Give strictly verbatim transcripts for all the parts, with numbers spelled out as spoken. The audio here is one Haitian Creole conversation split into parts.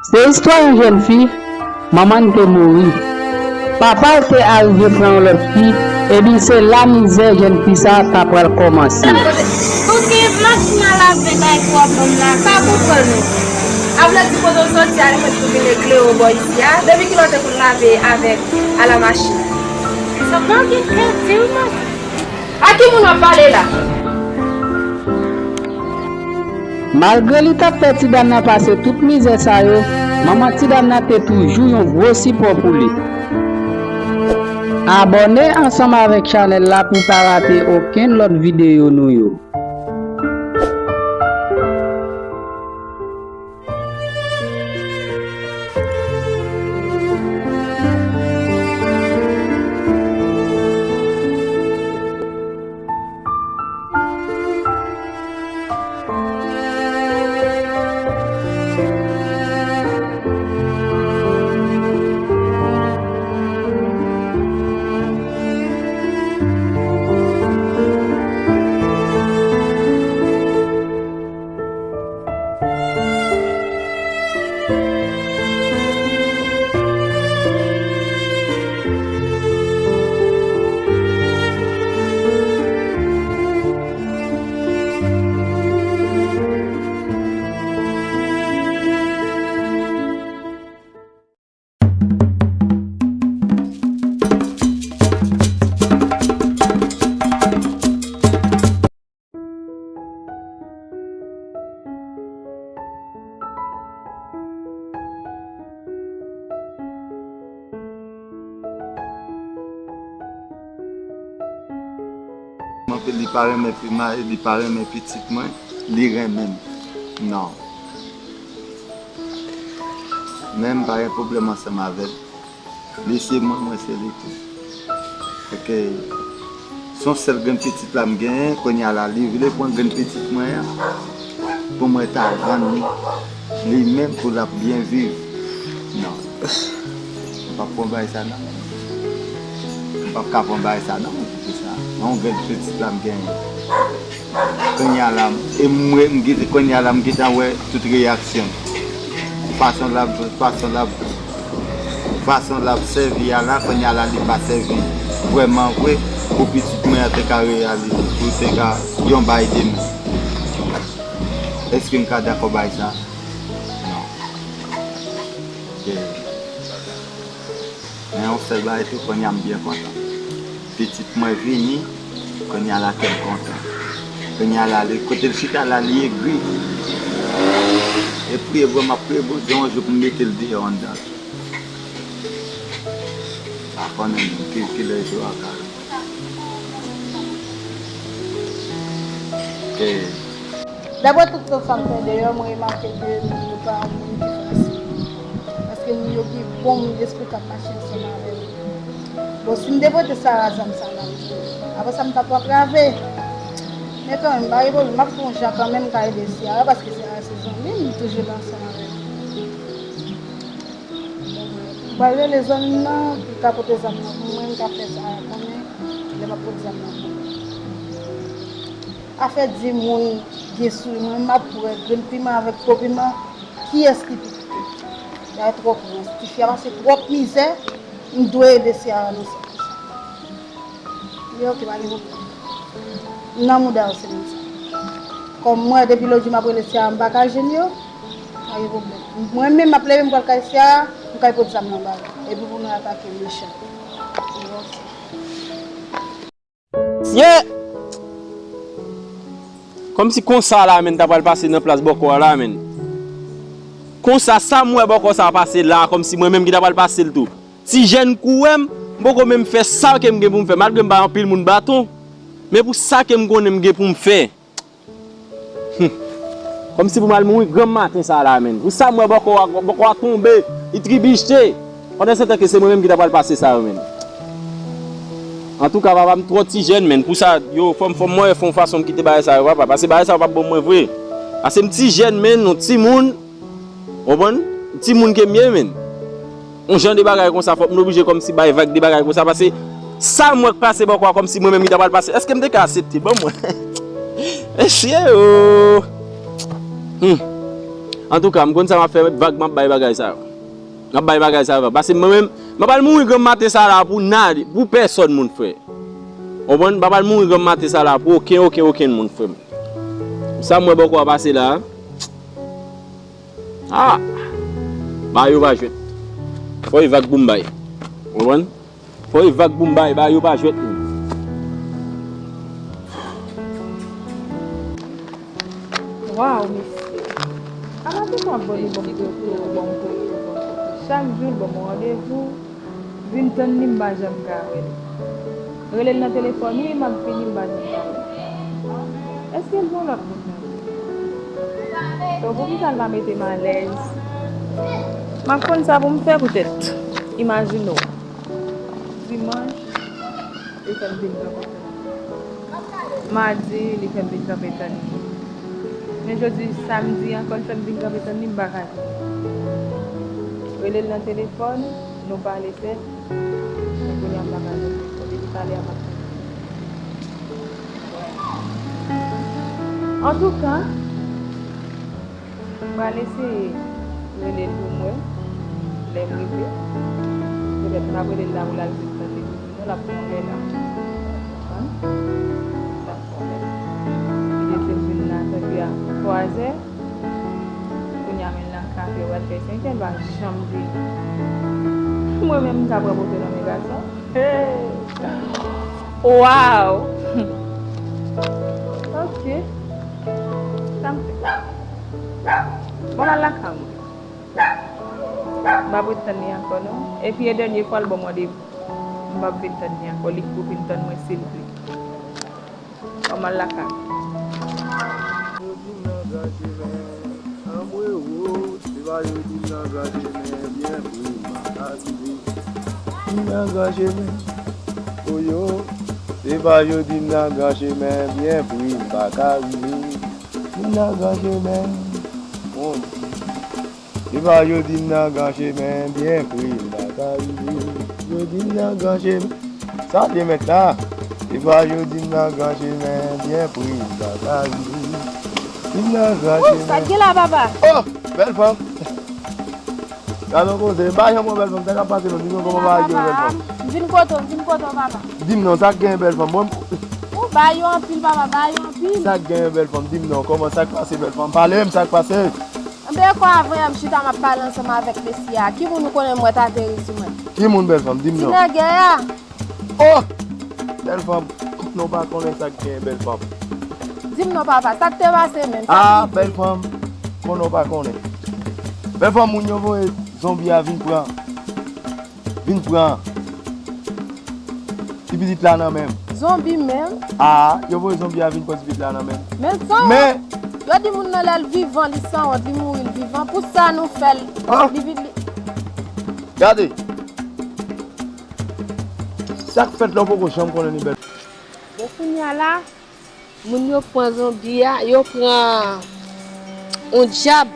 Se istwa yon jèn fi, manman l te mouri. Papa l te arive pran yon lòt fi, epi se la mizè jèn fi sa a ta pral kòmanse. Ou gen machin a lave bagay pou w ap ban m la, pa konprann ou. A vle di kote w soti a, li mèt pou vin ekle w bò isi a, depi kilè w te konn lave avèk a la machin? Sa pa gen kè di w, non. A ki moun w ap pale la? Malgre li t ap fè ti dam nan pase tout mizè sa yo, manman ti dam nan te toujou yon gwo sipò pou li. Abòne ansanm avèk chanèl la pou w pa rate okenn lòt videyo nou yo. Anpil, li pa renmen pi-, ma-, li pa renmen pitit mwen, li renmen m. Non. Men m pa gen pwoblèm ansanm avè l. Li se mwen, mwen se li tou. Paske se yon sèl grenn pitit la m genyen, kounye a la, li vle pran grenn pitit mwen an pou mwen ta vann li, li menm pou l ap byen viv. Non. M p ap pran bagay sa non. M p ap ka pran bagay sa non, mwen di sa. Yon grenn pitit la m genyen. Kounye a la, e mwen, m gentan, kounye a la, m gentan wè tout reyaksyon l. Fason l ap, fason l ap, fason l ap sèvi a la, kounye a la, li pa sèvi vrèman vre pou pitit mwen an te ka reyalize, pou te ka yon bay demen. Èske m ka dakò bay sa? Non. Ok. Men yon sèl bagay tou, kounye a m byen kontan. Pitit mwen vini, kounye a la kè m kontan. Kounye a la, li, kote l chita la, li egri. E priye bon, m ap priye Bondye yon jou pou m mete l deyò anndan. Pa konnen menm ki, kilè jou a ka. Ok. Daprè tout tan sa m fè deyò, mwen remake ke moun yo pa yon moun ki fasil. Paske moun yo gen bon moun despri k ap mache ansanm avè yo. Bon, si m te pote Sara zam sa la, apre sa m t ap antrave. Men kanmenm, pa gen pwoblèm, m ap fè yon jan kanmenm, m ka ede Sara, paske Sara se zanmi m, m toujou la ansanm avè l. Bon, mwen, m pral rele zanmi m nan, pou l ka pote zam nan pou mwen, m ka fè Sara konnen, lè m ap pote zam nan pou mwen. Afè di moun gen souri, mwen menm m ap wè grenn piman avèk po piman, kiyès ki pi koute? Bagay twò kout, tifi a pase twòp mizè, m dwe ede Sara nan sans sa. Li di, "Ok, pa gen pwoblèm." M nan mouda yo, se menm sa. Kòm mwen, depi lòt jou m ap rele Sara, m pa ka jwenn yo, pa gen pwoblèm. Mwen menm, m ap leve, m pral kay Sara, m kay pot zam nan ba yo. Epi pou nou atake m mechan. Ok. Ye! Kòmsi konsa la menm ta pral pase nan plas bòkò a la menm. Konsa sa m wè bòkò sa pase la, kòmsi mwen menm ki ta pral pase l tou. Ti jèn kou wè m, m poko menm fè sa ke m gen pou m fè, malgre m bay anpil moun baton. Men pou sa ke m konnen m gen pou m fè. Hmm. Kòmsi pou m al mouri granm maten sa la menm. Pou sa m wè bòkò a, bòkò a tonbe, li tribiche. Pandan se tan ke se mwen menm ki ta pral pase sa yo menm. Antouka, papa m twò ti jèn menm. Pou sa, yo, fò m, fò m mwen fè yon fason m kite bagay sa yo, papa. Paske bagay sa yo p ap bon mwen vre. Paske m ti jèn menm, yon timoun. Ou konprann? Timoun ke m ye, menn. Yon jan de bagay konsa, fòk m oblije kòmsi bay vag de bagay konsa, paske sa m wè k pase bòkò a, kòmsi mwen menm ki ta pral pase. Èske m te ka aksepte? Ban mwen. Mesye, oh. Hmm. Antouka, m konn sa m ap fè, vag m ap bay bagay sa yo. M ap bay bagay sa yo vag. Paske mwen menm, m pa pral mouri granm maten sa la pou nadi, pou pèsòn moun, frè. Ou konprann? M pa pral mouri granm maten sa la pou okenn, okenn, okenn moun, frè m. Sa m wè bòkò a pase la. Ah! Ba yo pa jwèt. Fò e vag pou m bay. Ou konprann? Fò e vag pou m bay, ba yo pa jwèt non. Waw, mesye. Ala te fè ap ban li ban m kote, ban m kote, ban m kote. Chak jou l ban m randevou, vin tann li, m pa janm ka wè l. Rele l nan telefòn, wi, m ap vini, m pa janm ka wè l. Èske l gen yon lòt moun nan? Donk, poukisa l pa mete m alèz? M ap konn sa pou m fè poutèt. Imajine w. Dimanch, li fè m vin kanpe tann li. Madi, li fè m vin kanpe tann li. Men jodi, samdi ankò, li fè m vin kanpe tann li, m pa ka vini. Rele l nan telefòn, nou pale sèl, men kounye a m pa ka vini. Depi talè a m ap tann li. Antouka, m pral eseye rele l pou m wè lè m rive. Petèt m ap rele l la pou l al vin tann li pou nou, l ap pran lè la. Konprann? L ap pran lè. Li te vin la tankou a twazè. Kounye a men l nan kafe, w al fè senkè, l pa janm vini. Mwen menm, m ka pran poto nan men gason. Hey! Waw! Ok. Sa m fè? Bon, m al lakay mwen. M ap ret tann li ankò, non. Epi, e dènye fwa l ban m randevou. M p ap vin tann li ankò. Li k pou vin tann mwen, silvouplè. An m al lakay. Yo di m nan gran chemen, anmwe wo, se pa yo di m nan gran chemen, byen pri m pa ka rive. M nan gran chemen, oyo, se pa yo di m nan gran chemen, byen pri m pa ka rive. M nan gran chemen, Bondye. Epa yo di m nan gran chemen byen pri m pa ka rive. Yo di m nan gran chemen. Sa te mèt la. Epa yo di m nan gran chemen byen pri m pa ka rive. Di m nan gran chemen. Sa k gen la, papa? Oh, bèl fanm. Gade yon koze, m pa janm wè bèl fanm, sa k ap pase menm? Di m non, kòman bagay yo, bèl fanm? M vin kote w, m vin kote w, papa. Di m non, sa k gen, bèl fanm? Bon. Ou bay yo anpil, papa, bay yo anpil. Sa k gen, bèl fanm? Di m non, kòman, sa k pase, bèl fanm? Pale m, sa k pase? Anben, kò avan yè m chita m ap pale ansanm avèk mesye a. Ki moun ou konnen m wè t ateri sou mwen? Ki moun, bèl fanm? Di m non. Ti nègè a. Oh! Bèl fanm, konnen w pa konnen sa k gen, bèl fanm. Di m non, papa, sa k te pase menm? Ah, bèl fanm, konnen w pa konnen. Bèl fanm, moun yo voye zonbi a vin pran. Vin pran ti pitit la nan men m. Zonbi menm? Ah, yo voye zonbi a vin pran ti pitit la nan men m. Men san wont. Yo di moun nan lè l vivan, li san wont, li mouri, l vivan. Pou sa nou fè l, ah, li vin, li... Gade. Sa k fèt la, w poko janm konnen li, bèl. Bon, kounye a la, moun yo pran zonbi a, yo pran yon dyab,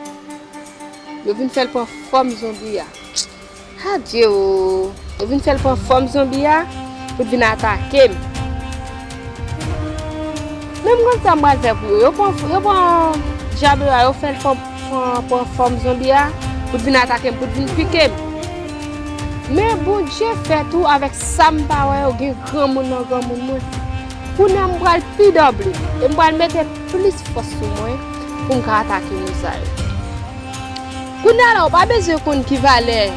yo vin fè l pran fòm zonbi a. Adye o! Yo vin fè l pran fòm zonbi a pou l vin atake m. Men m konn sa m pral fè pou yo. Yo pran, yo pran dyab yo a, yo fè l pran, pran, pran fòm zonbi a pou l vin atake m, pou l vin pike m. Men Bondye fè tou, avèk sa m pa wè yo, gen granmoun nan granmoun mwen. Kounye a m pral pi danble e m pral mete plis fòs sou mwen pou m ka atake moun sa yo. Kounye a la, ou pa bezwen konn ki valè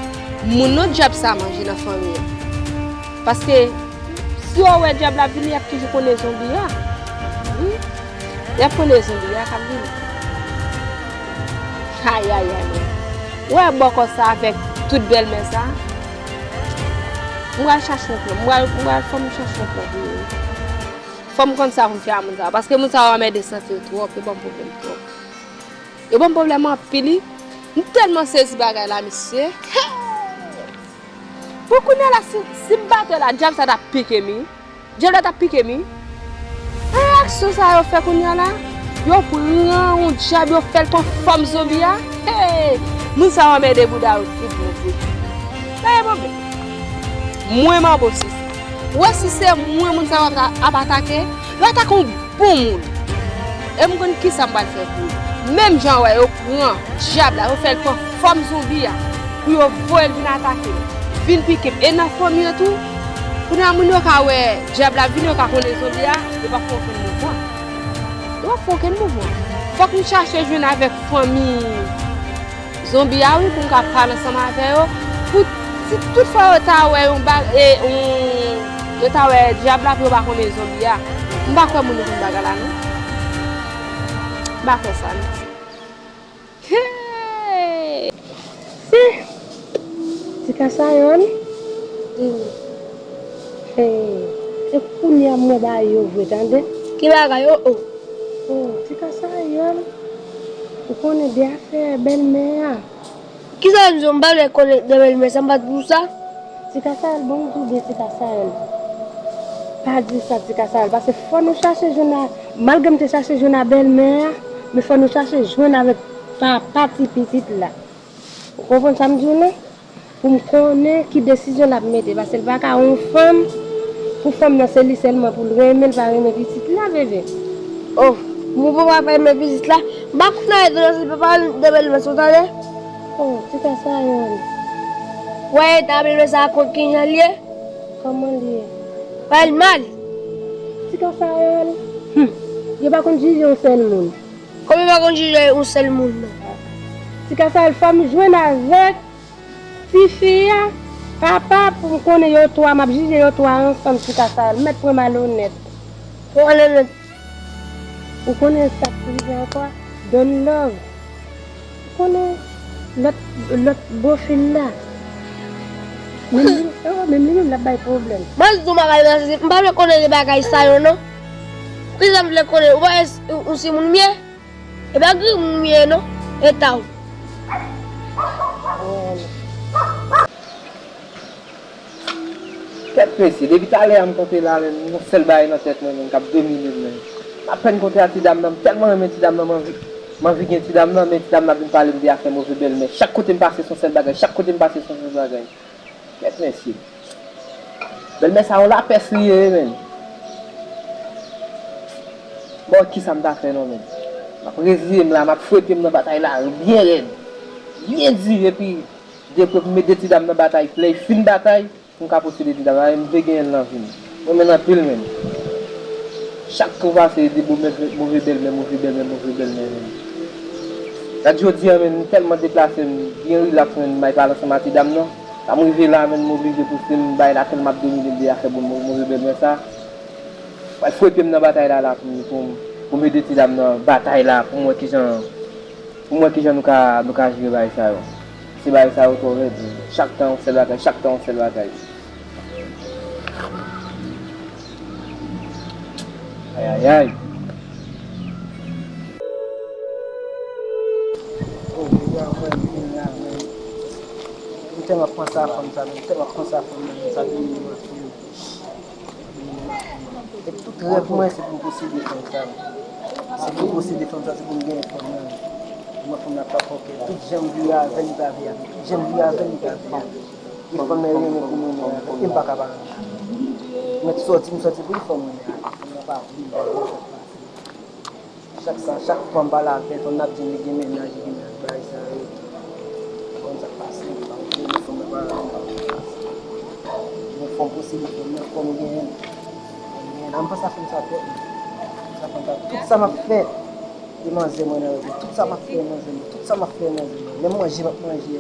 moun non dyab sa manje nan fanmi an. Paske si yo wè dyab la vini, y ap toujou konnen zonbi a. Wi. Y ap konnen zonbi a k ap vini. Ayayay, mwen. Ou wè bòkò sa avèk tout bèlmè sa? M pral chache yon plan. M pral, m pral fò m chache yon plan pou yo. Fò m konn sa pou m fè a moun sa yo. Paske moun sa yo anmède santi yo twòp, yo ban m pwoblèm twòp. Yo ban m pwoblèm anpil, wi. M tèlman sezi bagay la, mesye. Hey! Pou kounye a la, si, si m pa te la, dyab sa t ap pike m, wi. Dyab la t ap pike m, wi. Reyaksyon sa yo fè kounye a la, yo pran yon dyab, yo fè l pran fòm zonbi a. Hey! Moun sa yo anmède bouda yo tout bon vre. Pa gen pwoblèm. Mwen manbo sezi. Ou wè si se mwen moun sa yo ap, ap atake, yo atake yon bon moun. E m konn kisa m pral fè pou yo. Menm jan wè yo pran dyab la, yo fè l pran fòm zonbi a pou yo voye l vin atake m, vin pike m. E nan fanmi an tou, kounye a moun yo ka wè dyab la vini, yo ka konnen zonbi a, yo p ap fè okenn mouvman. Yo p ap fè okenn mouvman. Fòk m chache jwenn avèk fanmi zonbi a wi, pou m ka pale ansanm avè yo. Pou si toutfwa yo ta wè yon ba- e, yon, yo ta wè dyab la pou yo pa konnen zonbi a. M pa kwè moun yo konn bagay la non. M pa kwè sa non. Hey! Si! Ti Kasayòl. Mm. Hey! E kounye a mwen ba yo vre tande. Ki bagay? Oh, oh. Oh, Ti Kasayòl. Ou konnen de afè bèlmè a. Kisa w di m pa vle konnen de bèlmè sa, m pa t di w sa? Ti Kasayèl, bon, m di w byen, Ti Kasayèl. Pa di sa, Ti Kasayèl, paske fò nou chache jwenn a, malgre m te chache jwenn a bèlmè a, men fò nou chache jwenn avèk papa ti pitit la. Ou konprann sa m di w lan? Pou m konnen ki desizyon l ap mete, paske l pa ka yon fanm, pou fanm nan se li sèlman pou l renmen, l pa renmen pitit la, bebe. Oh, moun papa pa renmen pitit la. M pa konn anyen de bèlmè sa w tande. Oh, Ti Kasayèl. Wè eta bèlmè sa a kont kijan l ye? Kòman l ye? Pral mal. Ti Kasayèl. Hmm. Yo pa konn jije yon sèl moun. Kòman yo pa konn jije yon sèl moun nan? Ti Kasayèl, fò m jwenn avèk tifi a, papa, pou m konnen yo twa, m ap jije yo twa ansanm, Ti Kasayèl. Mèt pran malonèt. Pran malonèt. Ou konnen sa k rive ankò? Don Love. Ou konnen lòt, lòt bofil la. Menm li, oh, menm li menm l ap bay pwoblèm. Mwen di w bagay la, m pa vle konnen de bagay sa yo non. Kisa m vle konnen? Ou pa wè ou, ou se moun m ye? E pa gri moun m ye non. E ta w. Kèt mesye, depi talè a m kanpe la, menm yon sèl bagay nan tèt mwen, menm k ap domine m, menm. M apèn kontre a ti dam nan, m tèlman renmen ti dam nan, m anvi, m anvi gen ti dam nan, men ti dam nan ap vin pale m de afè move bèlmè. Chak kote m pase, se yon sèl bagay, chak kote m pase, se yon sèl bagay. Kèt mesye. Bèlmè sa yon lapès li ye, menm. Bon, kisa m ta fè non, menm? M ap reziye m la, m ap fwe pye m nan batay la, byen rèd. Byen di, epi depi m met de ti dam nan batay, lè y fin batay, pou m ka posede ti dam la, m vle genyen l nan vi m. Mwen renmen l anpil menm. Chak kou pase, de move, move bèlmè, move bèlmè, move bèlmè menm. Dat jodi a menm, m tèlman deplase, m byen rilaks menm, m bay pale ansanm a ti dam nan. Sa m rive la menm, m oblije pouse m, bay la tèlman ap domine m de afè bon mo- move bèlmè sa. Pral fwe pye m nan batay la, la pou m, pou m, pou m ede ti dam nan batay la, pou m wè kijan Pou m wè kijan nou ka, nou ka jere bagay sa yo. Se bagay sa yo twò rèd. Chak tan yon sèl bagay, chak tan yon sèl bagay. Ayayay. Oh, yo, mwen vin la, men. M tèlman panse a fanm sa, men m tèlman panse a fanm nan, men sa vin nan tèt mwen. E tout rèv mwen se pou m posede fanm sa. Se pou m posede fanm sa, se pou m genyen fanm nan. Mwen fanm nan pa fòkè. Tout jan m vire avè l, li pa vire avè m. Tout jan m vire avè l, li pa vire avè m. E fanm nan renmen pou m renmen avè l. E m pa ka pa renmen avè l. Mwen sòti, m sòti pou li fanm renmen avè l. Fanm nan pa vle m. Chak sa, chak fwa m pale avè l, fanm nan ap di m li gen mennaj, li gen mennaj, bagay sa yo. Ou konn sa k pase, m pa konn, fanm nan pa, m pa konn sa k pase. Mwen fò m posede fanm nan, fò m genyen l. Fò m genyen l. An m panse a fanm sa twòp, mwen. Sa fanm sa, tout sa m ap fè, e manzè mwen nan rèv mwen. Tout sa m ap fè, manzè mwen. Tout sa m ap fè, manzè mwen. Menm manje m ap manje,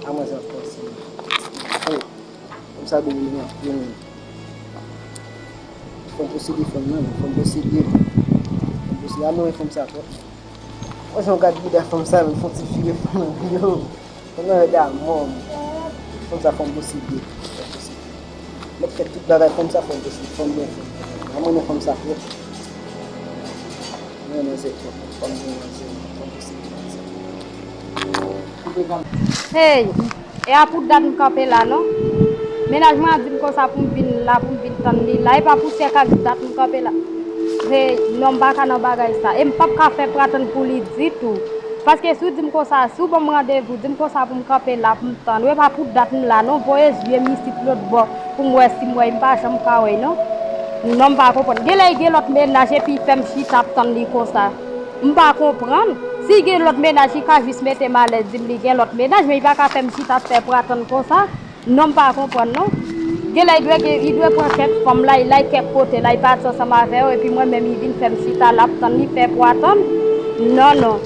a manzè m ap panse. Oh. Fanm sa domine m anpil. Fò m posede fanm nan, fò m posede. Fò m posede. A mwen fanm sa twòp. Mwen jan w gad bouda fanm sa, men fò w ti vire fanm nan, yo. Fanm nan rèd amò, men. Fanm sa fò m posede. Fò m posede. Mèt fè tout bagay fanm sa fò m posede. Fò m gen fanm. A mwen fanm sa twòp. Mwen manzè twòp. Fò m gen manzè. Fò m posede manzè. Hey! E a pou dat m kanpe la non. Mennaj mwen an di m konsa pou m vin la, pou m vin tann li la. E pa pousè k ak dat m kanpe la. Hey, non, m pa ka nan bagay sa. E m p ap ka fè pratann pou li ditou. Paske si w di m konsa, si w ban m randevou, di m konsa pou m kanpe la, pou m tann ou. E pa pou dat m la non. Voye zye m isit lòt bò pou m wè si m wè y, m pa janm ka wè y non. Non, m pa konprann. Genlè y gen lòt mennaj epi y fè m chita ap tann li konsa. M pa konprann. Si gen lòt mennaj, li ka jis mete m alèz, di m li gen lòt mennaj, men li pa ka fè m chita ap fè pou atann konsa. Non, m pa konprann, non. Genlè li dwe, li dwe pran kèk fanm la, li lay kèk kote la, li pati ansanm avè yo, epi mwen menm, li vin fè m chita la, ap tann li fè pou atann. Non, non.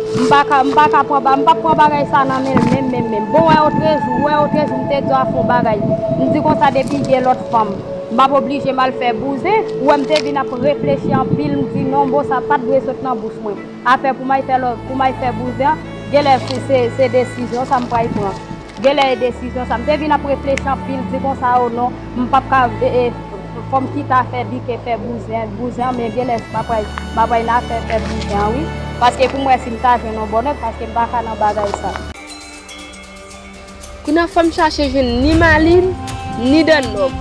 M pa ka, m pa ka pran, ba- m p ap pran bagay sa nan men l menm, menm, menm. Bon, wè otrejou, wè otrejou, m te di w a fon bagay. M di konsa depi gen lòt fanm, m ap oblije m al fè bouzen. Ou wè m te vin ap reflechi anpil, m di non, mo sa pa t dwe sot nan bouch mwen. Afè pou m al fè lò, pou m al fè bouzen an, genlè se, se, se desizyon sa m pral pran. Genlè e desizyon sa. M te vin ap reflechi anpil, di konsa, o non, m p ap ka, e, e, fò m chita fè bike, fè bouzen, bouzen an, men genlè m ap pral, m ap pral nan afè fè bouzen an, wi. Paske pou m wè si m ta jwenn yon bòn nòt, paske m pa ka nan bagay sa. Kounye a fò m chache jwenn ni Malin, ni Dannòb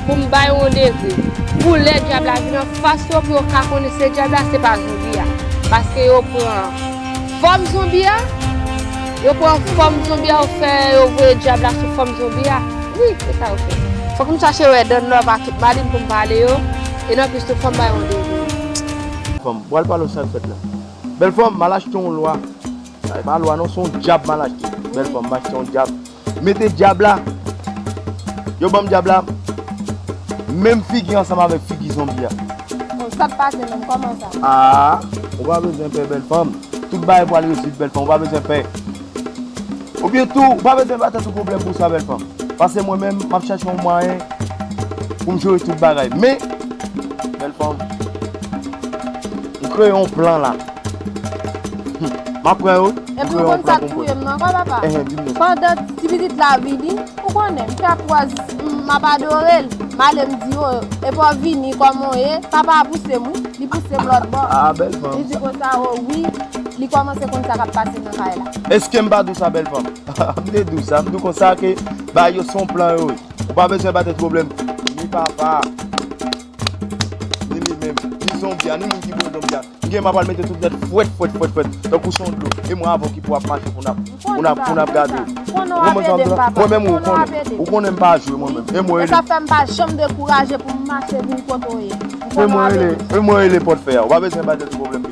pou m bay randevou. Pou lè dyab la vin anfas yo, pou yo ka konnen se dyab la, se pa zonbi a. Paske yo pran fòm zonbi a, yo pran fòm zonbi a, yo fè, yo voye dyab la sou fòm zonbi a. Wi, se sa yo fè. Fòk m chache wè Dannòb ak tout Malin pou m pale yo. E nan plis tou fò m bay randevou. Fanm, pral pale w sa k fèt la. Bèl fanm, m al achte yon lwa. Sa e pa lwa non, se yon dyab m al achte. Bèl fanm, m achte yon dyab. Mete dyab la. Yo ban m dyab la. Menm figi ansanm avèk figi zonbi a. Bon, sa k pase menm? Kòman sa? Ah, ou pa bezwen pè, bèl fanm. Tout bagay pral rezoud, bèl fanm. Ou pa bezwen pè. Oubyen tou, ou pa bezwen ba tèt ou pwoblèm pou sa, bèl fanm. Paske mwen menm, m ap chache yon mwayen pou m jere tout bagay. Men, bèl fanm, m kreye yon plan la. Hmm. M ap pran yo. Epi ou konn sa k touye m nan ankò, papa? Enhen, di m non. Pandan ti pitit la vini, ou konnen, m fè pwòz, m, m ap adore l. M ale, m di, o, epi w vini, kòman w ye? Papa a pouse m, wi. Li pouse m lòt bò. Ah, bèl fanm. Li di konsa, o, wi. Li kòmanse konn sa k ap pase nan kay la. Èske m pa di w sa, bèl fanm? M te di w sa, m di w konsa ke bagay yo se yon plan yo ye. Ou pa bezwen ba tèt pwoblèm. Ni papa, ni li menm, ni zonbi a, ni moun ki voye zonbi a. M gen m ap al mete tout nèt fwèt, fwèt, fwèt, fwèt. Tankou se yon dlo. E mwen avè w ki pou ap mache pou n ap, pou n ap, pou n ap gade. Ou konprann sa m di w la? Mwen menm ou konnen. Ou konnen m pa jwe mwen menm. E mwen rele. Sa fè m pa janm dekouraje pou m mache vin kote w ye. Ou konnen w ap ede. E mwen rele pòtfè a. Ou pa bezwen ba tèt ou pwoblèm.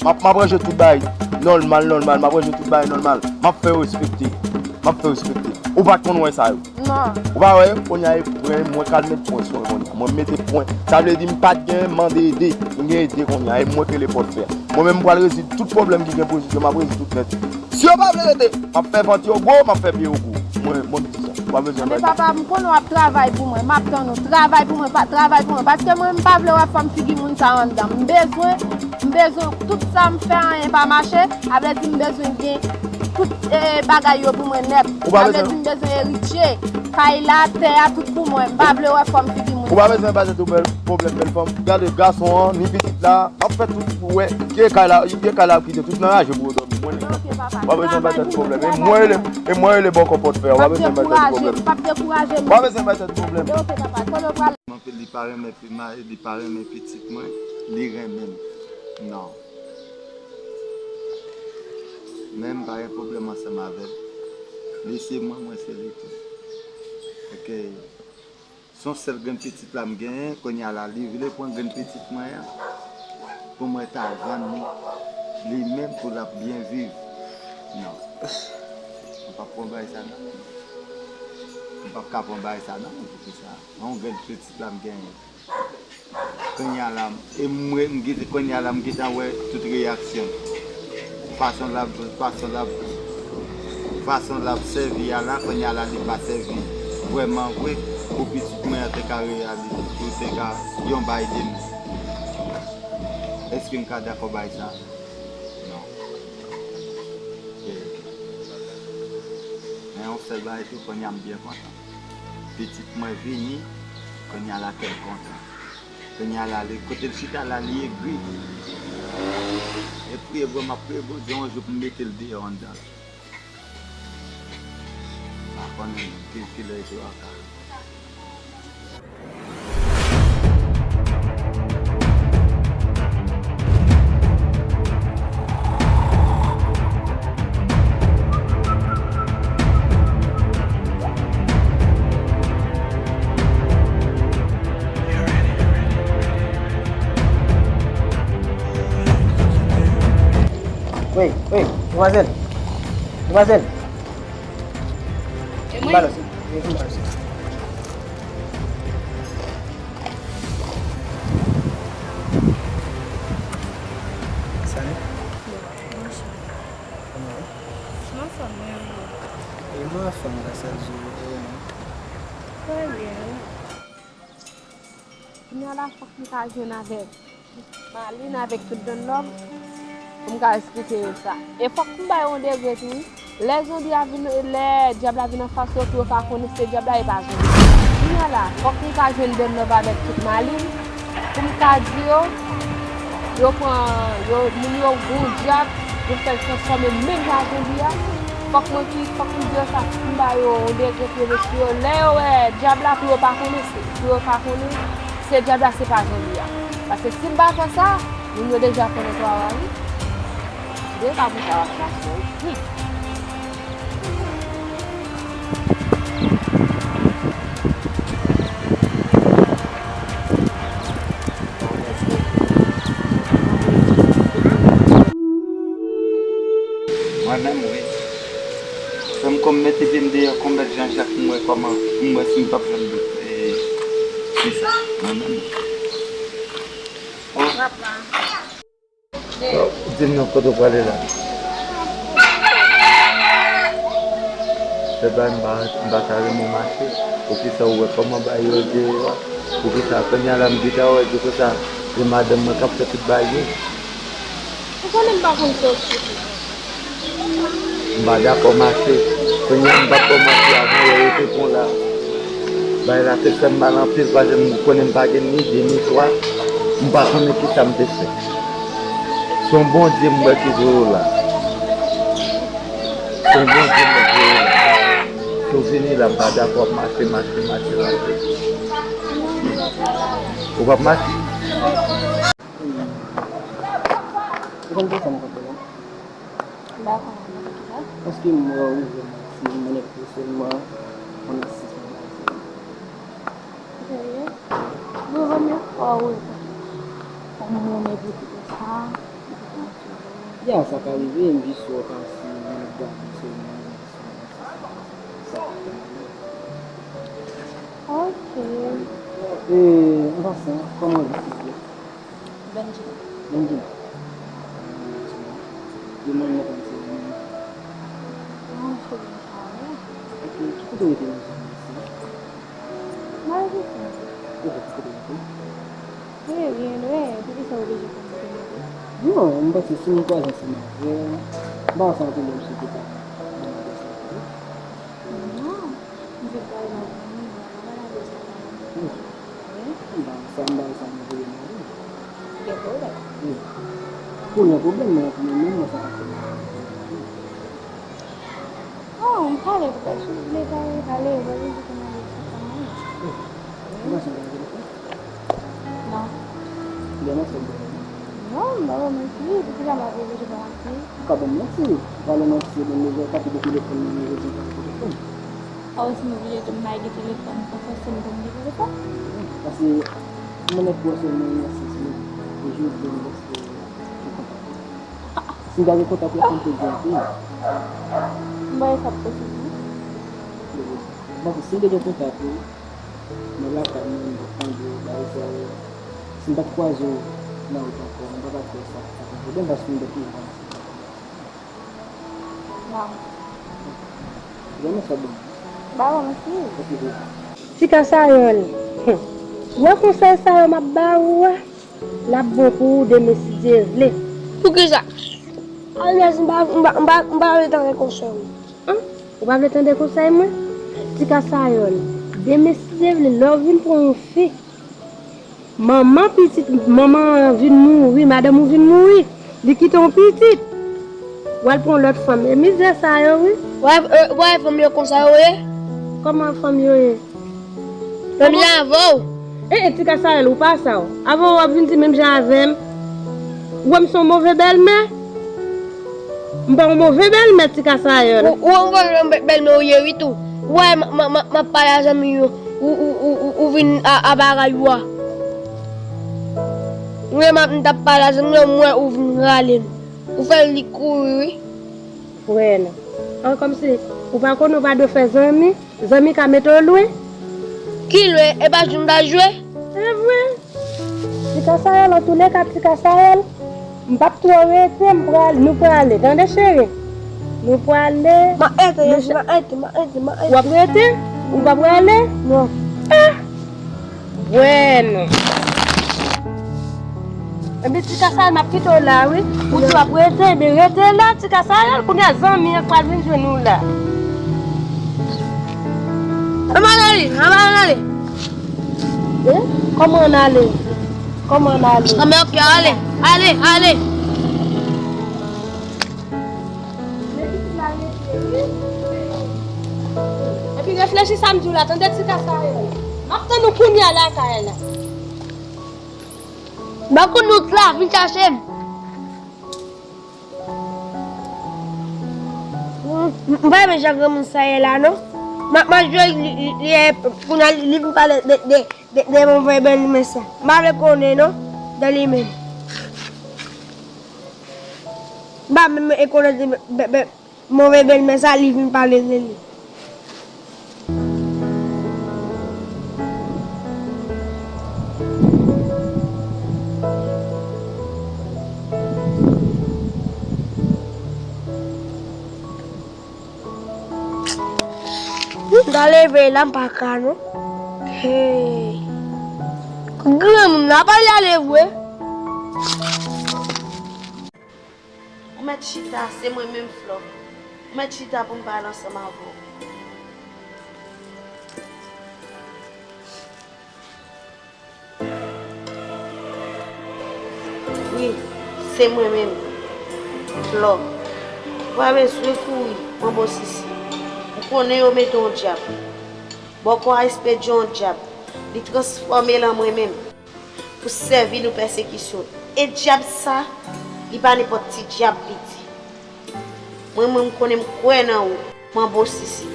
M ap, m ap ranje tout bagay nòmal, nòmal. M ap ranje tout bagay nòmal. M ap fè yo respekte. M ap fè yo respekte. Ou pa t konn wè sa yo. Non. Ou pa wè, kounye a, e mwen, mwen k al met pwen sou mwen kounye a. Mwen mete pwen. Sa vle di m pa t gen mande ede. M gen ede kounye a. E mwen k rele pòtfè. Mwen menm m pral rezoud tout pwoblèm ki gen pou rezoud yo, m ap rezoud tout nèt. Si yo pa vle rete, m ap fè vant yo gwo, m ap fè pye yo gwo. Mwen, mwen m di sa. Ou pa bezwen bay tèt. Papa, m konnen w ap travay pou mwen. M ap tann ou. Travay pou mwen, pa, travay pou mwen. Paske mwen, m pa vle wè fòm figi moun sa anndan. M bezwen, m bezwen tout sa m fè, anyen pa mache. Sa vle di m bezwen gen tout, eh, bagay yo pou mwen nèt. Sa vle di m bezwen eritye. Kay la, tè a, tout pou mwen. M pa vle wè fòm figi moun. Ou pa bezwen bay tèt ou pwoblèm, bèl fanm. Gade gason an, ni pitit la, ap fè tout pou wè. Kite kay la, kite kay la, kite tout nan raje pou yo dòmi. Mwen, ou pa bezwen bay tèt pwoblèm. E mwen rele, e mwen rele bòkò pòtfè. Ou pa bezwen bay tèt pwoblèm. Ou pa bezwen bay tèt pwoblèm. Anpil, li pa renmen pi ma-, li pa renmen pitit mwen, li renmen m. Non. Men m pa gen pwoblèm ansanm avè l. Li se mwen, mwen se li tou. Ok. Se yon sèl grenn pitit la m genyen, kounye a la, li vle pran grenn pitit mwen an pou mwen ta vann li, li menm pou l ap byen viv. Non. M p ap pran bagay sa non. M p ap ka pran bagay sa non, poukisa? Yon grenn pitit la m genyen. Kounye a la, e mwen, m gentan, kounye a la, m gentan wè tout reyaksyon. Fason l ap, fason l ap, fason l ap sèvi a la, kounye a la, li pa sèvi vrèman vre pou pitit mwen an te ka reyalize, pou te ka yon bagay de nou. Èske m ka dakò bay sa? Non. Ok. Men yon sèl bagay tou, kounye a m byen kontan. Pitit mwen vini, kounye a la kè m kontan. Kounye a la, li, kote l chita la, li egri. E priye Bondye, m ap priye Bondye yon jou pou m mete l deyò anndan l. M pa konnen ki, kilè jou a ka rive. Hey, hey, demwazèl. Demwazèl. E mwen? Ba l sa. E mwen ba l sa. Salut. Bonjour. Kòman w ye? Mwen anfòm, mwen menm. E mwen anfòm, gras a Dye, e ou menm? Trè byen. Kounye a la, fòk m ta jwenn avèk Malin avèk tout Donnlove pou m ka esplike yo sa. E fòk m ba yo yon degre tou, wi. Lè zonbi a vin, lè dyab la vin anfas yo, pou yo ka konnen se dyab la, e pa zonbi. Kounye a la, fòk m ka jwenn Donnlove avèk tout Malin pou m ka di yo, yo pran, yo, moun yo gon dyab, yo fè l transfòme menm jan ak zonbi a. Fòk mwen ki, fòk m di yo sa, fòk m ba yo yon degre pou yo mesye yo. Lè yo wè dyab la, pou yo pa konnen, se, pou yo pa konnen se dyab la, se pa zonbi a. Paske si m pa fè sa, moun yo deja konnen twara wi. Deja pou sa w ap chache wi. Mwen menm, wi. Fè m kòm mete pye m deyò konbèt Jan Jak pou m wè kòman, pou m wè si m p ap jwenn dòt, e, fi sa. Mwen menm. Oh. Papa. Bon, di m non, kote w prale la? Se pa m pa, m pa ta renmen w mache. Poukisa w wè kòman bagay yo ye a? Poukisa kounye a la m gentan wè di konsa se madanm mwen k ap fè tout bagay yo? Ou konnen m pa konn sa w sou. M pa dakò mache. Kounye a m p ap kòmanse avè w, rete pon la. Bagay la te fè m mal anpil, paske m konnen m pa gen ni de ni twa. M pa konnen kisa m te fè. Se yon Bondye m wè ki voye w la. Se yon Bondye m wè ki voye w la. Si w vini la, m pa dakò ap mache, mache, mache, mache. Ou p ap mache? Ou konn poukisa m kanpe la? M pa konnen, mwen te ki la. Paske m wè w ouvè m ti monèt pou sèlman, mwen nan sis mil. Serye? Mwen premye fwa w wè yon monèt pou ti konsa. Ya, sa ka rive, m jis wè w pase, monèt gade sèlman, sa ka fè m. Ok. E, an pasan, kòman w ye, silvouplè? Benjina. Benjina. Demen nou konn se menm. Non, se menm sa, wi. Ok, ki kote w rete menm jan isi? Mwen rete Frans. Ok, ki kote w rete? Wi, byen lwen, poukisa w oblije konn kote m rete? Non, m panse si m kwaze ansanm avè w, m pa wè sa yon pwoblèm si w te ka ban m adrès la pou ou. Non. M vin pa jan pou mwen, mwen pa malad sa. Wi. Wi. M ba w sa, m ba w sa, mwen voye m ale. Gen pwoblèm. Wi. Konnen pwoblèm nan pou mwen menm, mwen sa pa fè m. Oh, m pale pou kòm si w vle pale, pale, ou pa bezwen konn ale sou sa mwen. Wi. Wi. Ou pa janm gen telefòn? Non. Lè m ap fè byen. Non, m pa ba w manti. Poukisa m ap oblije ba w manti? Ou ka ban m manti. Ou pa lè manti, se bon, lè w ka kite telefòn nan, men jodi a ou pa gen telefòn. A, ou si m oblije di w m pa gen telefòn, fò fòse m pou m gen telefòn? Paske mwen nèk wè sèlman nan sans mwen, e jodi a m panse gen kontak ou. Si m ta gen kontak ou, fò m te di anpil. M pa wè sa posib, non. Bon, si m te gen kontak ou, nan lakay mwen, m t ap tande w, bagay sa yo. Si m pa t kwaze w nan wout ankò, m pa t ap fè sa, sa pa t yon pwoblèm, paske m t ap toujou ansanm. Waw. Vrèman sa bon. Ba w mèsi. Ok, ok. Ti Kasayòl. Hum. Wè konsèy sa yo m ap ba ou a, l ap bon pou ou demen si Dye vle. Poukisa? Alyas, m pa, m pa, m pa, m pa vle tande konsèy ou. An? Ou pa vle tande konsèy mwen? Ti Kasayòl, demen si Dye vle, lè w vin pran yon fi, manman pitit, manman an vin mouri, madanm ou vin mouri, li kite yon pitit. W al pran lòt fanm. E mizè sa yo, wi. W a, w a fanm yo konsa yo ye? Kòman fanm yo ye? Fanm yo avè w. E, e, Ti Kasayòl, ou pa sa w. Avè w, w ap vin di menm jan avè m. Ou wè m se yon move bèlmè? M pa yon move bèlmè, Ti Kasayòl. Ou, ou yon move bèlmè ou ye wi tou. Ou wè, m, m, m, m ap pale a zanmi yo. Ou, ou, ou, ou, ou vin a, a bagay ou a. Ou wè, m ap, m t ap pale a zanmi yo, m wè ou vin rale m. Ou fè li kouri, wi. Frè, non. An, kòmsi, ou pa konnen ou pa dwe fè zanmi? Zanmi ka mete w lwen. Ki lwen? E pa jwe m ta jwe? E vre. Ti Kasayèl, antouleka, Ti Kasayèl, m p ap twò rete, m pral, nou prale, tande, cheri? Nou prale. Ma ete, Yasmin, ma ete, ma ete, ma ete. W ap rete? Ou p ap prale? Non. Ah! Bueno. Epi Ti Kasayèl, m ap kite w la, wi. Ou di w ap rete, ebyen rete la, Ti Kasayèl, kounye a zanmi an k pral vin jwenn ou la. Ann ale, ann ale. Eh? Kòman ann ale? Kòman ann ale? Anben, ok, ale, ale, ale. Epi reflechi sa m di w la, tande Ti Kasayèl. M ap tann ou kounye a lakay la. Ban kout wout la, vin chache m. M, m, m pa renmen jan granmoun sa ye la, non. M ap, m ap jwe li, li, li, kounye a li, li vin pale de, de, de, de move bèlmè sa. M pa vle konnen, non, de li menm. M pa menm e konnen de, de, de, Move bèlmè sa, li vin pale de li. M ta leve la, m pa ka non. Hey. Granmoun nan pa vle ale vre. Ou mèt chita, se mwen menm Flò. Ou mèt chita pou m pale ansanm avè w. Wi, se mwen menm, Flò. Ou pa bezwen kouri, manbo sisi. M konnen yo mete yon dyab. Bòkò a espedye yon dyab. Li transfòme l an mwen menm. Pou sèvi nou pèsekisyon. E dyab sa, li pa nenpòt ti dyab li di. Mwen menm m konnen m kwè nan ou, manbo sisi.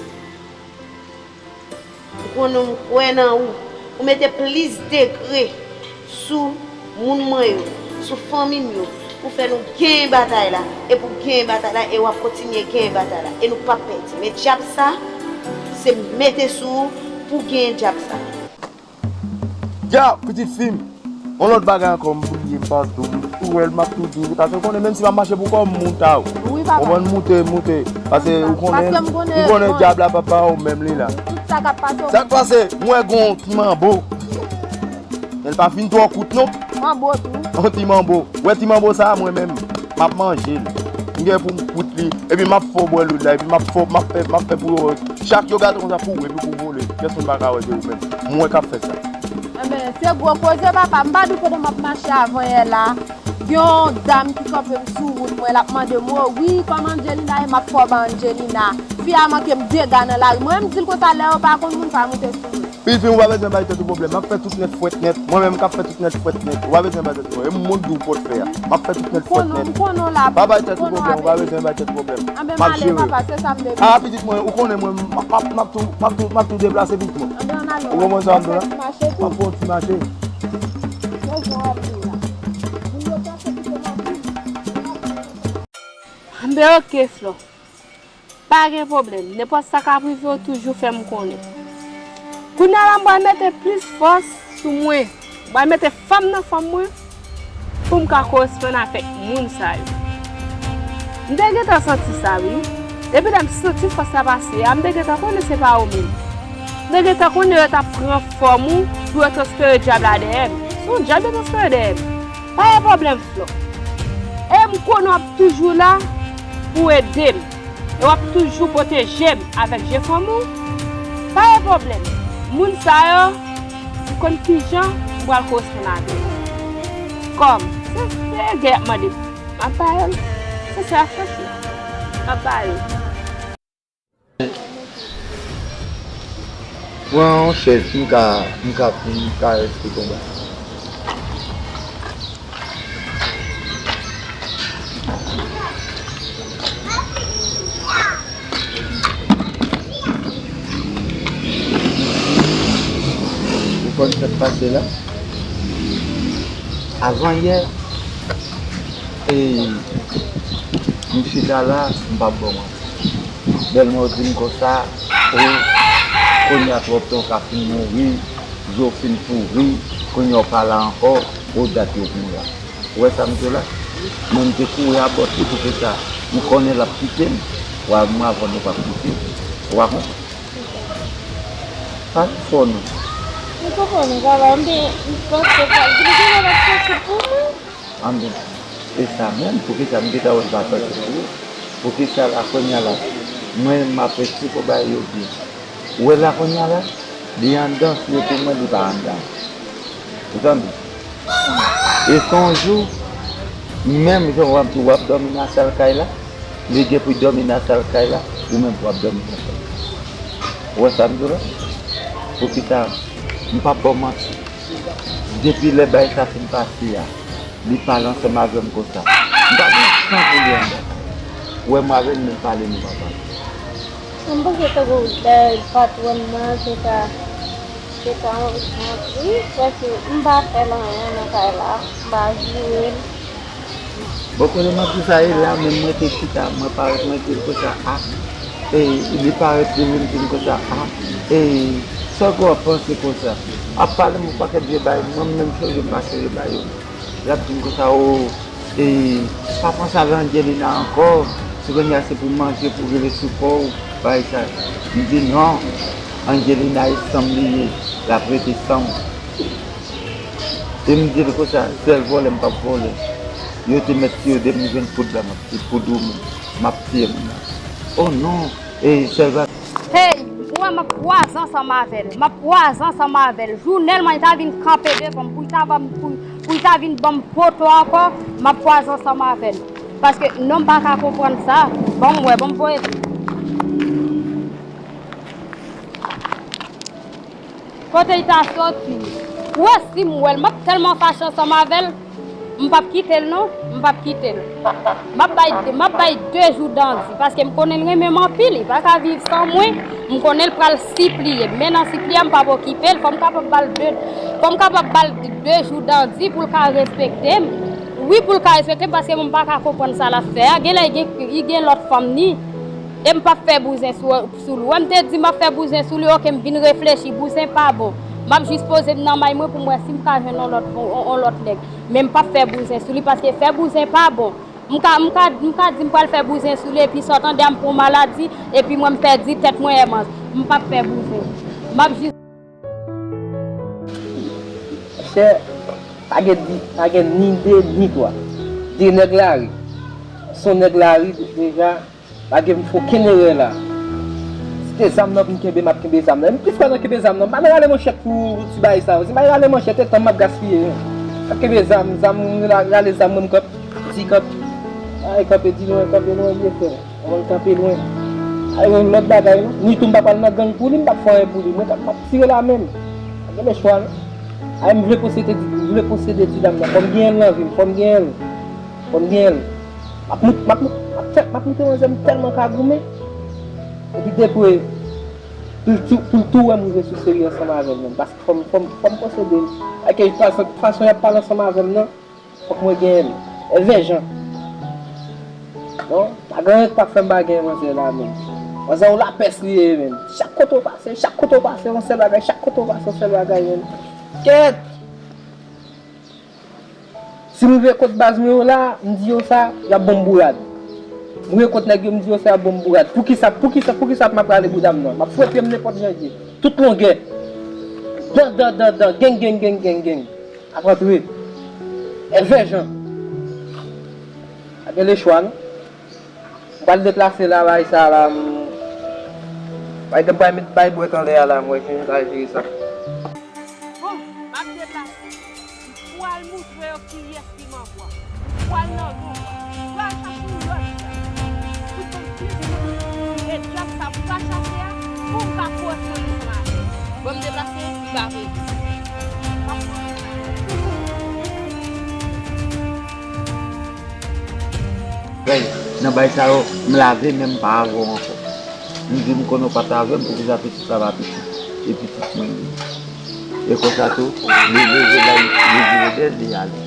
M konnen m kwè nan ou. Ou mete plis degre sou moun mwen yo, sou fanmi m yo, pou fè nou genyen batay la, e pou genyen batay la, e w ap kontinye genyen batay la, e nou p ap pèdi. Men dyab sa, se mete sou ou pou genyen dyab sa. Ya, pitit fi m. Yon lòt bagay ankò, m bliye, m pa di w. M tou wè l, m ap tou di w. Paske w konnen, menm si m ap mache pou kò m, m moute a w. Wi, papa. Konprann, moute, moute. Paske ou konnen, paske m konnen, m konnen dyab la pa ba w menm li la. Tout sa k ap pase w. Sa k pase, m wè gon ti manbo. Men l pa fin twò kout, non. Manbo tou. Yon ti manbo. Wè ti manbo sa a, mwen menm, m ap manje l. M gen pou m kout li. Epi m ap fè w bwè lwil la. Epi m ap fè, m ap fè, m ap fè pou yo wè. Chak yo gade konsa pou w, epi pou w vole. Pèsonn pa ka wè, se ou menm. Mwen k ap fè sa. Enben, se gwo koze, papa. M pa di w pandan m ap mache avanyè la, gen yon dam ki kanpe m sou wout mwen, l ap mande m, "O wi, kòman Angelina ye?" M ap fè w ba Angelina. Fi a manke m dega nan lari. Mwen menm, m di l konsa, lè yo pa konn moun, pa moute sou moun. Pitit fi m, ou pa bezwen bay tèt ou pwoblèm. M ap fè tout nèt fwèt nèt. Mwen menm k ap fè tout nèt fwèt nèt. Ou pa bezwen bay tèt ou pwoblèm. E m moun di w pot fè a. M ap fè tout nèt fwèt nèt. M konnen w la. Pa bay tèt ou pwoblèm, ou pa bezwen bay tèt ou pwoblèm. Anben, m ale, papa, se sa m te vle. A, pitit mwen, ou konnen mwen, m ap, m ap, m ap tou, m ap tou, m ap tou deplase pitit mwen. Anben, ann ale. Ou konprann sa m di w la? M ap fè ti mache tou. M ap fè yon ti mache. Anben, ok, Flò. Pa gen pwoblèm. Nenpòt sa k ap rive w, toujou fè m konnen. Kounye a la, m pral mete plis fòs sou mwen. M pral mete fanm nan fanm mwen pou m ka koresponn avèk moun sa yo. M te gentan santi sa, wi. Depi lè m santi fòs la pase a, m te gentan konnen se pa ou menm. M te gentan konnen yo t ap pran fòm ou pou yo transfere dyab la dèyè m. Se yon dyab yo transfere dèyè m. Pa gen pwoblèm, Flò. E m konnen w ap toujou la pou w ede m. E w ap toujou pwoteje m avèk je fanm ou. Pa gen pwoblèm. Moun sa yo, m konn kijan m pral koresponn avè yo. Kòm, se, se gè y ap mande m. M ap ba yo l. Se sa y ap chache. M ap ba yo. Pran yon chèz, m ka, m ka, m ka esplike w bagay. Ou konn sa k pase la? Avanyè, E, m chita la, m p ap ba w manti. Bèlmè w di m konsa, o, kounye a twòp tan w ka fin mouri, je w fin pouri, kounye a w pa la ankò, o dat yo pou w la. Ou wè sa m di w la? Mwen m te kouri abòt li pou fè sa. M konnen l ap kite m. Wa m avan nou p ap kite. Ou pa konprann? Pale fò non. M konprann ou, papa. M te, m panse pa, m te gen lòt posib pou mwen. Anben, e sa menm, poukisa m gentan wè l pa sòti pou ou? Poukisa la kounye a la, mwen m ap esplike w bagay yo byen. Ou wè la kounye a la, li anndan, si yo te mwen, li pa anndan. Ou tande? E se yon jou, menm jan w ap di w ap dòmi nan sal kay la, li gen pou dòmi nan sal kay la, ou menm pou w ap dòmi nan sal kay la. Ou wè sa m di w la? Poukisa m p ap ba w manti? Depi lè bagay sa fin pase a, li pale ansanm avè m konsa. M pa gen tan pou li anndan. Ou wè mwen avè l, men pale nou pa pale. M panse tankou lè patwòn nan te ka, te ka antre, paske m pa fè l anyen nan kay la, m pa joure l. Bon, kote m ap di sa, e la menm mwen te chita, mwen parèt, mwen di l konsa, a, e, li parèt, li vin di m konsa, a, e, sa w ap panse konsa? Ap pale m yon pakèt vye bagay, mwen menm chonje m pa chonje bagay yo. L ap di m konsa, o, e, pa panse avè Angelina ankò, si kounye a se pou manje, pou rele sou kò w, bagay sa. M di non, Angelina e san m li ye, l ap rete san m. E m di l konsa, sèl vòlè m p ap vòlè. Yo te mèt tiye w depi m jwenn poud la, m ap tiye poud ou menm. M ap tiye moun nan. O non, e sèl va. Hey, m wè m ap kwaze ansanm avè l. M ap kwaze ansanm avè l. Jounèlman, li ta vin kanpe devan m, pou li ta ban m, pou, pou li ta vin ban m poto ankò, m ap kwaze ansanm avè l. Paske non, m pa ka konprann sa. Ban m wè, ban m voye. Kote l ta soti? Ou wè si m wè l, m ap tèlman fache ansanm avè l, m p ap kite l non, m p ap kite l. M ap bay, m ap bay de jou dandi, paske m konnen l renmen m anpil, li pa ka viv san mwen. M konnen l pral sipliye m, men nan sipliye a, m p ap okipe l, fò m kapab ba l de, fò m kapab ba l de jou dandi pou l ka respekte m. Wi, pou l ka respekte m, paske m pa ka konprann sa l ap fè a. Genlè li gen, li gen lòt fanm ni, e m p ap fè bouzen sou sou l. Ou wè m te di m ap fè bouzen sou li, oke, m vin reflechi, bouzen pa bon. M ap jis poze m nan may mwen pou m wè si m ka jwenn yon lòt, yon, yon, yon lòt nèg. Men m p ap fè bouzen sou li, paske fè bouzen pa bon. M ka, m ka, m ka di m pral fè bouzen sou li, epi sa w tande a m pran maladi, epi mwen m pèdi tèt mwen, Hermance. M p ap fè bouzen. M ap jis. Chè, pa gen di, pa gen ni de, ni twa. De nèg lari. Se yon nèg lari deja. Pa gen okenn erè la. Si se zam nan pou m kenbe, m ap kenbe zam nan. E m plis pa nan kenbe zam nan. M pa nan rale manchèt pou, pou ti bagay sa yo. Si m al rale manchèt, e tan m ap gaspiye, wi. M ap kenbe zam, zam, m ra-, rale zam mwen, m kanpe, di kanpe. Ay, kanpe, di lwen, kanpe lwen, vye frè. Anvan l kanpe lwen. Ay, yon lòt bagay, non. Ni tou m pa pral nan gang pou li, m p ap fè anyen pou li. Mwen, m ap tire la menm. Pa gen lechwa, non. Ay, m vle posede, m vle posede ti dam nan. Fò m genyen l nan vi m, fò m genyen l. Fò m genyen l. M ap mout-, m ap mout-, m ap fè, m ap moute manzè m tèlman ka goumen. Epi depi pou l tou, pou l tou wè m rive sou seri ansanm avè l menm. Paske fò m, fò m, fò m posede l. Ak fason, fason y ap pale ansanm avè m nan, fòk mwen genyen l. Èvè Jan. Non, pa gen anyen k p ap fè m pa genyen manzè la menm. Manzè yon lapès li ye menm. Chak kote w pase, chak kote w pase, yon sèl bagay, chak kote w pase, yon sèl bagay menm. Kèt! Si m rive kot baz mwen yo la, m di yo sa, y ap ban m bourad. M rive kot nèg yo, m di yo sa, y ap ban m bourad. Poukisa, poukisa, poukisa m ap rale bouda m nan? M ap fwete m nenpòt jan l ye. Tout longè. Dan, dan, dan, dan. Geng, geng, geng, geng, geng. Ap antre. Èvè Jan. Pa gen lechwa, non. M pral deplase la, bay sa la, m, bay, bay, bay bwèt anlè a la, m wè kijan m ta jere sa. Bon, m ap deplase. M pral moutre yo kiyès ki manbo a. M pral nan zon sa. M pral chache yon lòt djab. Tout bann plis moun e djab sa pou pa chache a, pou m ka pwòch mwen ansanm avè l. Bon, m deplase, m pa vle. M ap pwòch mwen ansanm avè l. Hey, nan bagay sa yo, m lave men m pa avè w ankò. M di m konnen w pa t avè m, poukisa pitit la pa pitit, e pitit mwen li ye. E konsa tou, li leve la, li vire dèyè l, li ale.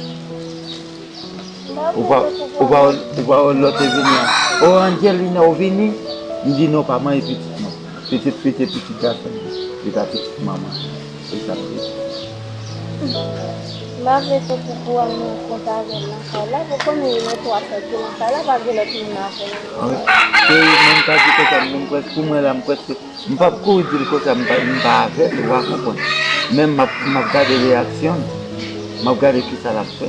Ou pa, ou pa, ou pa wè lòt te vini an. O, Angelina, ou vini? M di non, pa manyen pitit mwen. Pitit fi se pitit gason li. Li pa pitit manman. Se sa m vle di. M pa vle se pou pou al nan kont avè l nan kay la. Pou konnen li nan twa sòti nan kay la, pa gen lòt moun avè l. An, se mwen m ka di konsa, mwen m prèske, pou mwen la, m prèske, m p ap kouri di l konsa, m pa, m pa avè l, ou pa konprann. Men m ap, m ap gade reyaksyon l. M ap gade kisa l ap fè.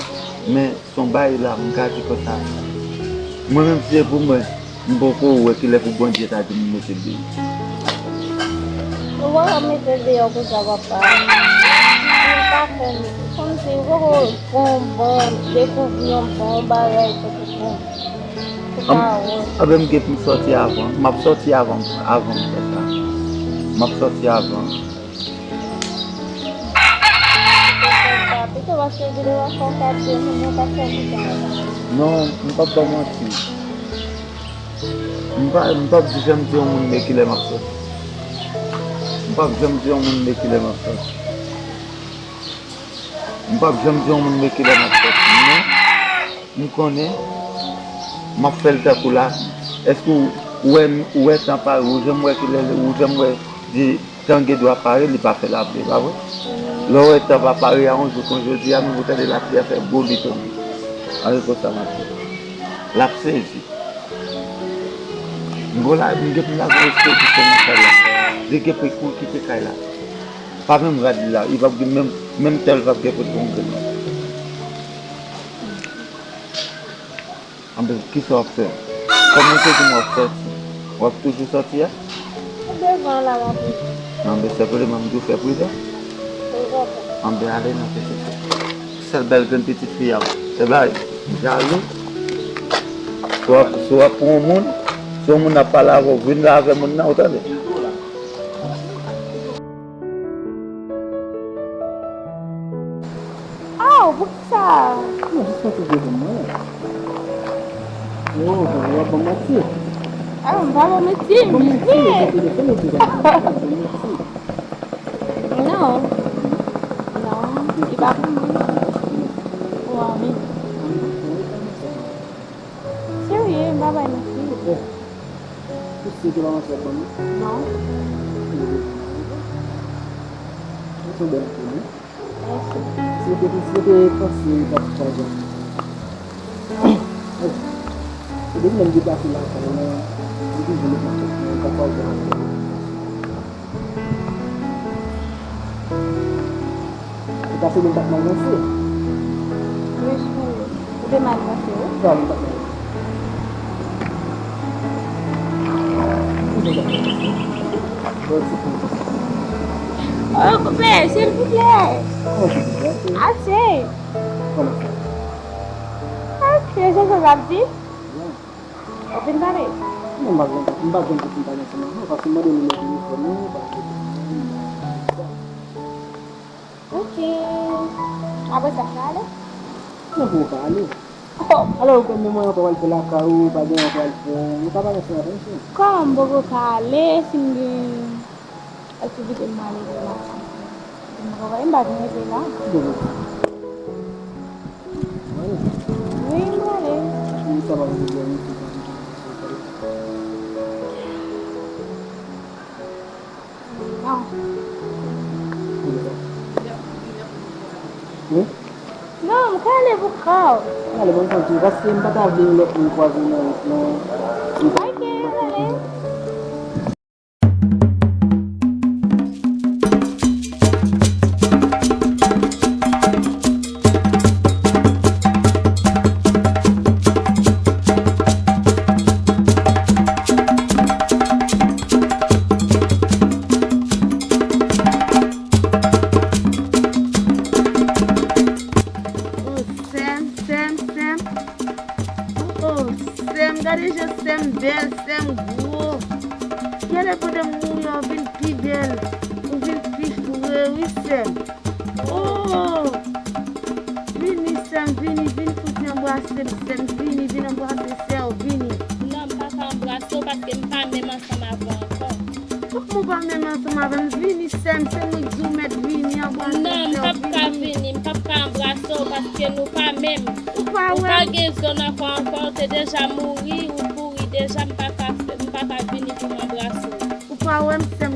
Men se yon bagay la, m ka di konsa. Mwen menm, si se pou mwen, m poko wè kilè pou Bondye ta di m mete l deyò. Ou pa ka mete l deyò konsa, papa. Li pa fè m, kòmsi ou poko pran yon bon, dekouvri yon bon bagay, tankou bon. Ou pa wè. Anben, m gen pou m sòti avan. M ap sòti avan, avan m fè sa. M ap sòti avan. Pito paske ou gen dwa fè w ka di moun nan k ap fè biten an. Non, m p ap ba w manti. M pa, m p ap janm di yon moun men kilè m ap sòti. M p ap janm di yon moun men kilè m ap sòti. M p ap janm di yon moun men kilè m ap sòti. Men, m konnen, m ap fè l tankou la. Èske w, ou wè, ou wè tan pare, ou janm wè kilè, ou janm wè di tan gen dwa pare, li pa fè lapli, pa vre? Lè w wè tan pa pare a, yon jou kon jodi a, menm ou tande lapli a fè gwo li tonbe. Ann konsa m ap fè. L ap sezi. M gon la, m gen pou m lage yon espedisyon nan kay la. Li gen pou l kouri kite kay la. Pa menm rad li la, li p ap gen menm, menm tèl p ap gen pou l pran grenn. Anben, kisa w ap fè? Kòm ou te di m w ap sòti, w ap toujou sòti a? Ou devan la, m ap rive. Anben, senpleman, m di w fè pridan. Poukisa? Anben, ale non, se, se, se. Sèl bèl grenn pitit fi a w. Se bay, m jalou. Si w ap, si w ap pran yon moun, si yon moun ap pale avè w, vin la avè moun nan, ou tande? Aw, poukisa? Non, jis yon ti devan mwen. Oh, w ap ban m manti. Ah, m pa ba w manti, m vle. Ban m manti, ou te telefone, ou te ban m manti. Non. Non, li pa pou mwen. Ou anvi. Serye, m pa bay manti. Ou si te pa manti ap ban m? Non. Ou se yon bèl fi, wi. Mèsi. Si w te, si w te panse w t ap kraze. Depi lè m deplase lakay mwen, m toujou met nan tèt mwen, m pa kraze lakay. Se paske nou pa t mal ranse. Wi, cheri. Ou te mal ranse, wi. Sa, nou pa t mal ranse. Bon, ti pou. Oh, konpè, silvouplè. Kòman silvouplè? Ase. Kòman sa? Ase, se sa w ap di? Ou fin pale? Non, m pa t janm, m pa t janm te fin pale ansanm avè w, paske m mande w nimewo telefòn ou, paske m pa t janm. Ok. Apre sa, m ka ale? Non, pou ou pa ale. Oh. Alò, ou kwè menm anyen ou pral fè lakay ou, pa gen anyen ou pral fè, nou ka pale ansanm avè m, cheri. Kòman m poko ka ale si m gen aktivite m prale demen maten? M poko ka, m pa vin rete la. Bon, bon. Wi, m prale. Wi, sa pa vin rete la, wi. Non. Wi? Non, m ka ale pou kò w. Ale, ban m santi, paske m pa ta vle yon lòt moun kwaze m nan wout lan. Ok, m ale. Oh, sè m, sè m, sè m. Oh, sè m, gade jan sè m bèl, sè m gwo. Genlè pandan m mouri a, w vin pi bèl, ou vin pi fre, wi, sè m. Oh! Vini, sè m, vini, vin fout anbrase m, sè m, vini, vin anbrase sè w, vini. Non, m pa ka anbrase w paske m pa menm ansanm avè w ankò. Ou pa menm ansanm avè m, vini sè m, se mwen k di w mèt vini, anbrase m. Non, m p ap ka vini, m p ap ka anbrase w paske nou pa menm. Ou pa wè m? Ou pa gen zo nan kò w ankò, ou te deja mouri, ou pouri deja, m pa ka, m pa ka vini pou m anbrase w. Ou pa wè m, sè